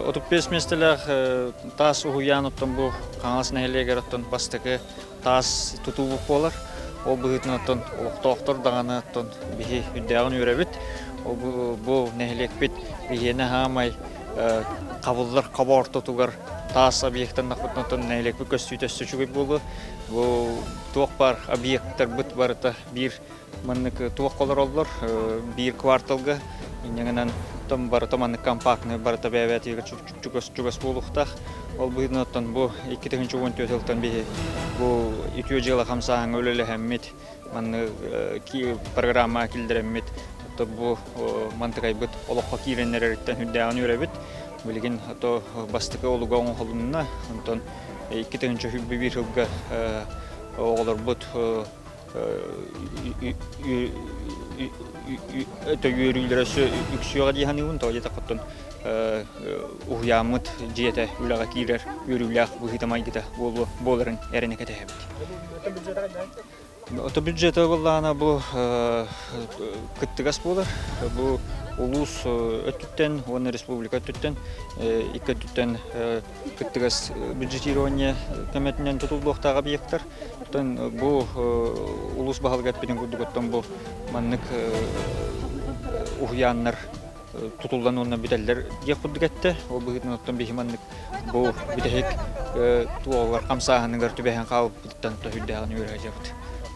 35 миэстэлээх таас уһуйаан оттон бу Хаҥалас нэһилиэгэр оттон бастакы таас тутуу буолар. Ол быһыытынан оттон олохтоохтор даҕаны оттон биһи үрдээҕин үөрэбит. Ол бу нэһилиэкпит биһиэнэ хаамай хабыллар хабо ортотугар таас объектаннахпытына оттон нэһилиэкпит көстүүтэ өссө үчүгэй буолуо. Бу туох баар объектарбыт барыта биир маннык туох олороллор биир кварталга инньэ гынан оттон барыта маннык компактный барыта бэйэ-бэйэтигэр чугас чугас буолуохтаах. Ол быһыытынан оттон бу 2014 сылтан биһи бу үтүө дьыала хамсааһыҥҥа үлэлэһэммит маннык программа киллэрэммит оттон бу мантыкайбыт олоххо киирэн эрэриттэн үрдээҕин үөрэбит. Билигин ото бастакы олуга оҥоһулунна. Онтон 2021 сылга оҕолорбут үөрүүлэрэ өссө үксүөҕэ дии саныыбын. Тоҕо диэтэххэ оттон уһуйааммыт дьиэтэ үлэҕэ киирэр үөрүүлээх быһыыта-майгыта буолуо буоларын эрэнэ кэтэһэбит. Ото бюджета буоллаҕына бу кыттыгас буолар. Бу улуус өттүттэн уонна республика өттүттэн икки өттүттэн кыттыгас бюджетирование көмөтүнэн тутуллуохтаах объектар. Оттон бу улуус баһылыга эппитин курдук оттон бу маннык уһуйааннар тутуллан уонна бүтэллэр диэх курдук эттэ. Ол быһыытынан оттон биһи маннык бу бүтэһик туолар хамсааһыныгар түбэһэн хаалбыттан тоһүйдээҕин үөрэ сылдьабыт.